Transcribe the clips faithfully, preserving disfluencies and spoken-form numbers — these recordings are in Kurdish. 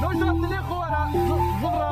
Noşa dilê xwe were, zi-, zibra.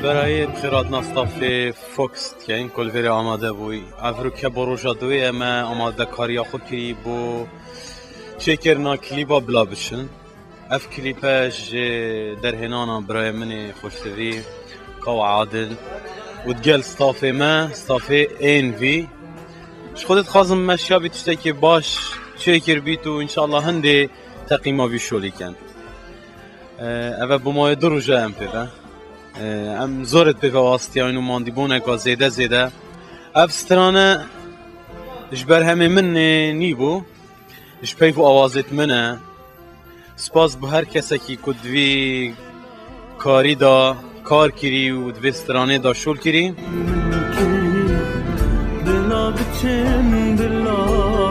Berayê bi xêr hatina stafê Fox dikeyin, ku li vêrê amade bûyî. Ev rûke bo roja duyê em e amadekariya xwe kirî bo çêkirina klîba Bila Biçin. Ev klîpe ji derhênana birayê min ê xweşdivî, Kawa Adil û digel stafê me, stafê A N V. Ji Xwedê dixwazim me şiyabî tiştekî baş çêkirbît û înşallah hindê teqîma vî şolî ken. Ev e bo mayê du roja em pê ve. Em zor ê pê ve wastiyayn û mandîbûneka zêde zêde. Ev strane ji berhemê min nê nîbû. Ji peyv û awazêt min e. Spas bi her kesekî ku di vî karî de kar kirî û di vê stranê de şol kirî. Bila biçin, bila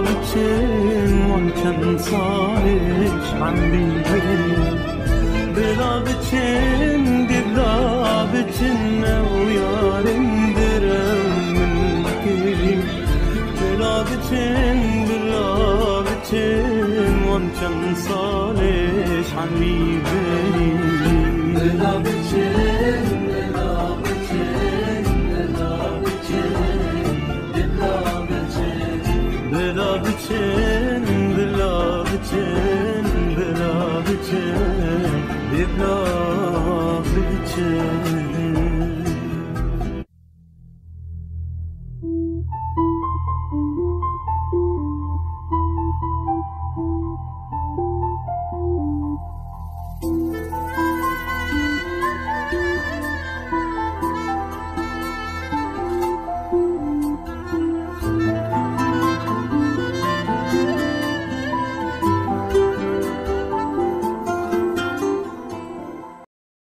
biçin, wan çend salê ji emrî birî. Bila biçin, bila biçin, ew yarên direm min kirî. Bila biçin, bila biçin, wan çend salê ji hemî berî. Bila biçin, bila biçin, bila biçin, bila biçin. Bila biçin, bila biçin, bila biçin, bila